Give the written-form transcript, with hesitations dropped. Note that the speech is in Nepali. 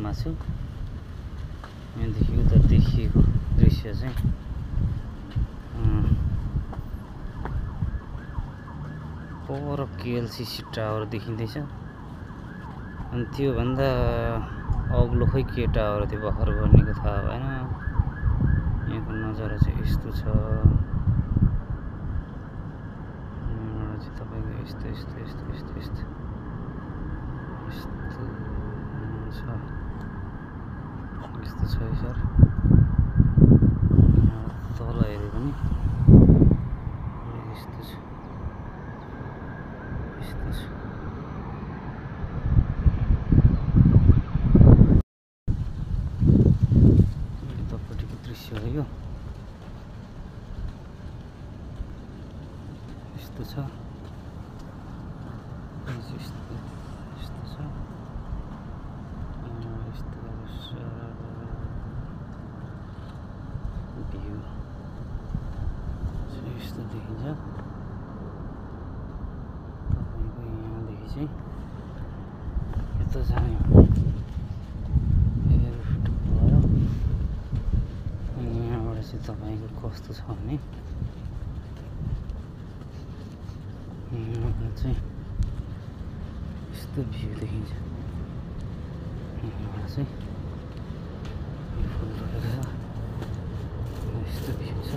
रुटमा छु। यहाँदेखि उता देखिएको दृश्य चाहिँ पर केएलसीसी टावर देखिँदैछ। अनि त्योभन्दा अग्लो खै के टावर थियो भर्खर बनेको थाहा भएन। यहाँको नजारा चाहिँ यस्तो छ। तपाईँको यस्तो यस्तो यस्तो यस्तो यस्तो यस्तो छ यस्तो छ है सर। तल हेऱ्यो भने यस्तो छ यस्तो छ। यतापट्टिको दृश्य हो यो। यस्तो छ यस्तो यस्तो छ। यस्तो भ्यू यस्तो देखिन्छ। तपाईँको यहाँदेखि चाहिँ यता जाने एयरपोर्ट भयो। अनि यहाँबाट चाहिँ तपाईँको कस्तो छ भने यहाँबाट चाहिँ यस्तो भ्यू देखिन्छ। यहाँबाट चाहिँ यो फुल रहेको छ यस्तो भ्यू छ।